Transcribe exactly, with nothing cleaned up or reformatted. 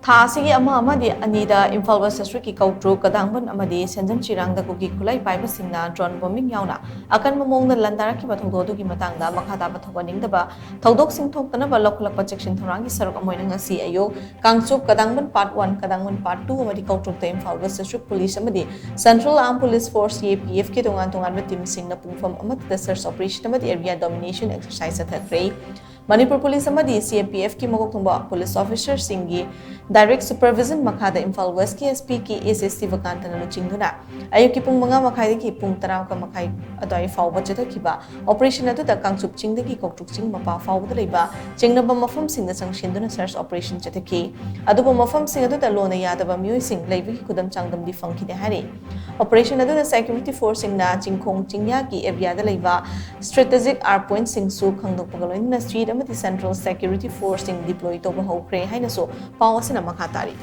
ꯊꯥ ꯑꯁꯤꯒꯤ ꯑꯃ ꯑꯃꯗꯤ ꯑꯅꯤꯗ ꯏꯝꯐꯥꯜ ꯋꯦꯁ ꯗꯤꯁꯇ꯭ꯔꯤꯛꯀꯤ ꯀꯧꯇ꯭ꯔꯨꯛ, ꯀꯗꯥꯡꯕꯟ ꯑꯃꯗꯤ ꯁꯦꯟꯖꯝ ꯆꯤꯔꯥꯡꯗ ꯀꯨꯀꯤ ꯈꯨꯠꯂꯥꯏ ꯄꯥꯏꯕꯁꯤꯡꯅ drone bombing ꯌꯥꯎꯅ ꯑꯀꯟꯕ ꯃꯑꯣꯡꯗ ꯂꯥꯟꯗꯥꯔꯛꯈꯤꯕ ꯊꯧꯗꯣꯛ ꯑꯗꯨꯒꯤ ꯃꯇꯥꯡꯗ ꯃꯈꯥ ꯇꯥꯕ ꯊꯧꯒꯠꯅꯤꯡꯗꯕ ꯊꯧꯗꯣꯛꯁꯤꯡ ꯊꯣꯛꯇꯅꯕ ꯂꯧꯈꯠꯂꯛꯄ ꯆꯦꯛꯁꯤꯟ ꯊꯧꯔꯥꯡꯒꯤ ꯁꯔꯨꯛ ꯑꯃ ꯑꯣꯏꯅ ꯉꯁꯤ ꯑꯌꯨꯛ Kangchup, ꯀꯗꯥꯡꯕꯟ part one, ꯀꯗꯥꯡꯕꯟ part two ꯑꯃꯗꯤ ꯀꯧꯇ꯭ꯔꯨꯛꯇ ꯏꯝꯐꯥꯜ ꯋꯦꯁ ꯗꯤꯁꯇ꯭ꯔꯤꯛ ꯄꯨꯂꯤꯁ ꯑꯃꯗꯤ Central Armed Police Force, C A P F ꯀꯤ ꯇꯣꯉꯥꯟ ꯇꯣꯉꯥꯟꯕ ꯇꯤꯝꯁꯤꯡꯅ ꯄꯨꯡꯐꯝ ꯑꯃꯠꯇꯗ search operation ꯑꯃꯗꯤ area domination exercise ꯆꯠꯊꯈ꯭ꯔꯦ꯫ ꯃꯅꯤꯄꯨꯔ ꯄꯨꯂꯤꯁ ꯑꯃꯗꯤ C A P F ꯀꯤ ꯃꯀꯣꯛ ꯊꯣꯡꯕ ꯄꯨꯂꯤꯁ ꯑꯣꯐꯤꯁꯔꯁꯤꯡꯒꯤ direct supervision ꯃꯈꯥꯗ ꯏꯝꯐꯥꯜ ꯋꯦꯁꯀꯤ S P ꯀꯦ ꯑꯦꯁ ꯁꯤꯕꯀꯥꯟꯇꯅ ꯂꯨꯆꯤꯡꯗꯨꯅ ꯑꯌꯨꯛꯀꯤ ꯄꯨꯡ ꯃꯉꯥ ꯃꯈꯥꯏꯗꯒꯤ ꯄꯨꯡ ꯇꯔꯥ ꯃꯈꯥꯏ ꯑꯗꯨꯋꯥꯏ ꯐꯥꯎꯕ ꯆꯠꯊꯈꯤꯕ operation ꯑꯗꯨꯗ ꯀꯥꯡꯆꯨꯞ ꯆꯤꯡꯗꯒꯤ ꯀꯧꯇ꯭ꯔꯨꯛ ꯆꯤꯡ ꯃꯄꯥ ꯐꯥꯎꯕꯗ ꯂꯩꯕ ꯆꯤꯡꯅꯕ ꯃꯐꯝꯁꯤꯡꯗ ꯆꯪꯁꯤꯟꯗꯨꯅ search operation ꯆꯠꯊꯈꯤ꯫ ꯑꯗꯨꯕꯨ ꯃꯐꯝꯁꯤꯡ ꯑꯗꯨꯗ ꯂꯣꯟꯅ ꯌꯥꯗꯕ ꯃꯤꯑꯣꯏꯁꯤꯡ ꯂꯩꯕꯒꯤ ꯈꯨꯗꯝ ꯆꯥꯡꯗꯝꯗꯤ ꯐꯪꯈꯤꯗꯦ ꯍꯥꯏꯔꯤ꯫ Operation ꯑꯗꯨꯗ security forceꯁꯤꯡꯅ ꯆꯤꯡꯈꯣꯡ ꯆꯤꯡꯌꯥꯒꯤ areaꯗ ꯂꯩꯕ strategic hard pointꯁꯤꯡꯁꯨ ꯈꯪꯗꯣꯛꯄꯒ ꯂꯣꯏꯅꯅ street ꯑꯃꯗꯤ central security forceꯁꯤꯡ deploy ꯇꯧꯕ ꯍꯧꯈ꯭ꯔꯦ ꯍꯥꯏꯅꯁꯨ ꯄꯥꯎ ꯑꯁꯤꯅ ꯃꯈꯥ ꯇꯥꯔꯤ꯫